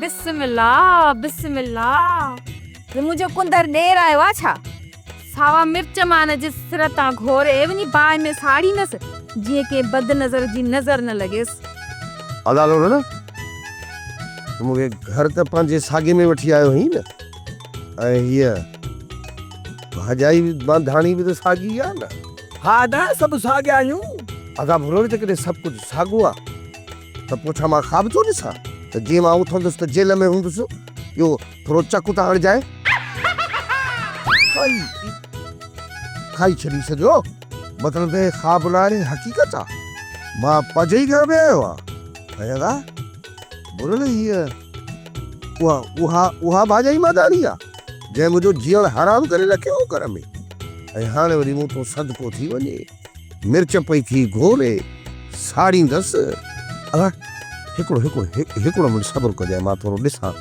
بسم الله بسم الله. هي منهنجو ڪندر ڏير آيو آ ڇا؟ ساوا مرچ مان هن جي سر تان گهوري وڃي باهه ۾ ساڙيندس، جيئن ڪنهن بد نظر جي نظر نه لڳيس. ادا لوڙ نه، تون مون کي گهر ته پنهنجي ساڳي ۾ وٺي آيو هئين نه، ۽ هيء ڀاڄائي مانڌاڻي به ته ساڳي ئي آ نه. ها ادا، سڀ ساڳيا آهيون. ادا ڀورڙ، جيڪڏهن سڀ ڪجهه ساڳو آ ته پوء ڇا مان خواب ٿو ڏسان ته جيئن مان اٿندس ته جيل ۾ هوندس؟ اهو ٿورو چڪ ته هڻجانء. کائي کائي ڇڏي سڄو. مطلب ته هي خواب نه آهي حقيقت آ. مان پنهنجي ئي گهر ۾ آيو آهيان. ۽ ادا ڀورڙ هيء اها اها اها ڀاڄائي ماداڻي آ جنهن منهنجو جيئڻ حرام ڪري رکيو هو گهر ۾. ۽ هاڻي وري مون تون صدقو ٿي وڃي. مرچ پئي ٿي گهوري ساڙيندس. ادا هڪڙو هڪڙو هڪڙو منٽ صبر ڪجانء مان ٿورو ڏسان.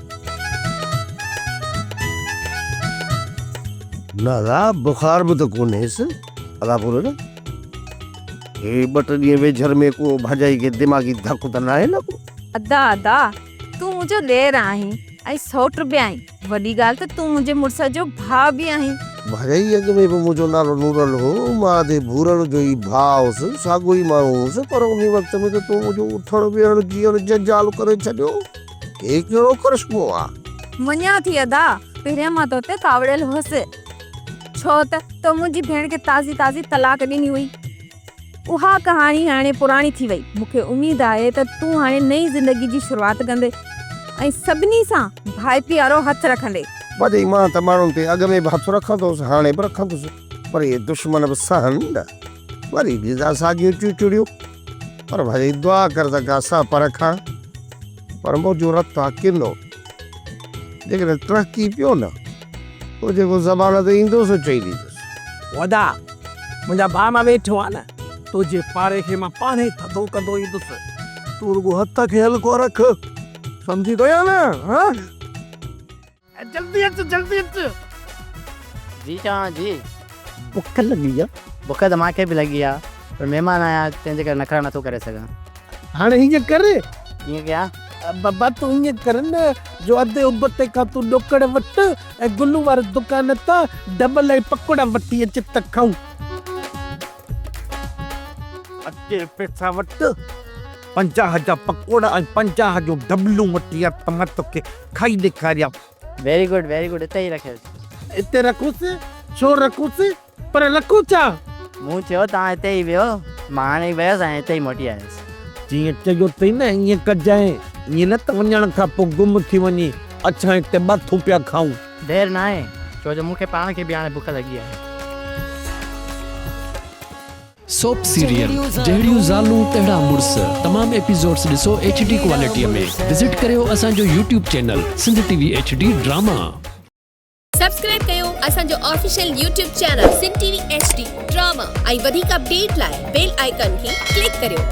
نه ادا بخار به ته ڪونهيس. ادا پورو نه هي ٻه ٽي ڏينهن ويجهر ۾ ڪو ڀاڄائي کي دماغي ڌڪ ته ناهي لڳو. ادا ادا تون منهنجو ڏير آهين ۽ سئوٽ به آهين. وڏي ڳالهه ته تون منهنجي مڙس جو ڀاء به آهين. ڀرئي اڳ ۾ به منهنجو نالو نورل هو. مان ادي ڀورل جو ئي ڀاء هوس. ساڳيو ئي ماڻهو هوس. پر انهي وقت ۾ ته تون منهنجو اٿڻ ويهڻ جيئڻ جنجال ڪري ڇڏيو. هي ڪهڙو ڪرشمو آ؟ مڃان ٿي ادا، پهريان مان تو تي ڪاوڙيل هوس. ڇو ته تو منهنجي ڀيڻ کي تازي تازي طلاق ڏني هئي. اها ڪهاڻي هاڻي پراڻي ٿي وئي. مون کي اميد آهي ته تون هاڻي نئين زندگي جي شروعات ڪندين ۽ سڀني سان ڀائپي وارو هٿ رکندين. ڀاڄائي مان ته ماڻهن تي اڳ ۾ به هٿ رکندو هوس، هاڻي به رکندس، پر اهي دشمن به سهن نه. وري ڏيندا ساڳيون چوچڙيون. پر ڀاڄائي دعا ڪر ته ڪا سهپ رکان. پر منهنجو رت آ ڪنو. جيڪڏهن ٽهڪي پيو نه. پوء جيڪو زبان تي ايندو سو چئي ڏيندس. ودا، منهنجا ڀاء مان ويٺو آهيان نه، تنهنجي پاڙي کي مان پاڻهي ٿڌو ڪندو ايندس. تون رڳو هٿ کي هلڪو رک، سمجهين ٿو يا نه؟ ها؟ جلدي اچ، جلدي اچ. جي چوان جي. بک لڳي آ. بک ته مان کي به لڳي آ، پر مهمان آيا تنهن جي ڪري نخرا نٿو ڪري سگهان. هاڻي هيئن ڪر. ڪيئن ڪيان؟ بابا تون ائين ڪر نه جو اڌ ابتي کان تون ڏوڪڙ وٺ ۽ گلو واري دڪان تان ڊبل ۽ پڪوڙا وٺي اچ ته کائون. اچي پئسا وٺ، 50 جا پڪوڙا ۽ 50 جون ڊبلون وٺي آ ته مان توکي کائي ڏيکاريان. ويري گڊ ويري گڊ اتي ئي رکيس. اتي رکوس؟ ڇو رکوس؟ پر رکو ڇا؟ مون چيو توهان اتي ئي ويهو، مان هاڻي ئي ويس ۽ اتي ئي موٽي آيس. جيئن چيو اٿئي نه ائين ڪجانء، ائين نه ته وڃڻ کان پوء گم ٿي وڃين، اڇا هتي ٻاٿون پيا کائون. دير ناهي، ڇو جو مون کي پاڻ کي به هاڻي بک لڳي آهي. سوپ سيريل جهڙيون زالون تهڙا مڙس تمام ايپيسوڊس ڏسو ايڇ ڊي ڪوالٽي ۾ وزٽ ڪريو اسان جو YouTube channel Sindh T V H D drama. Subscribe ڪيو اسان جو official YouTube channel Sindh T V H D drama ۽ وڌيڪ اپڊيٽ لاء بيل آئيڪان کي ڪلڪ ڪريو.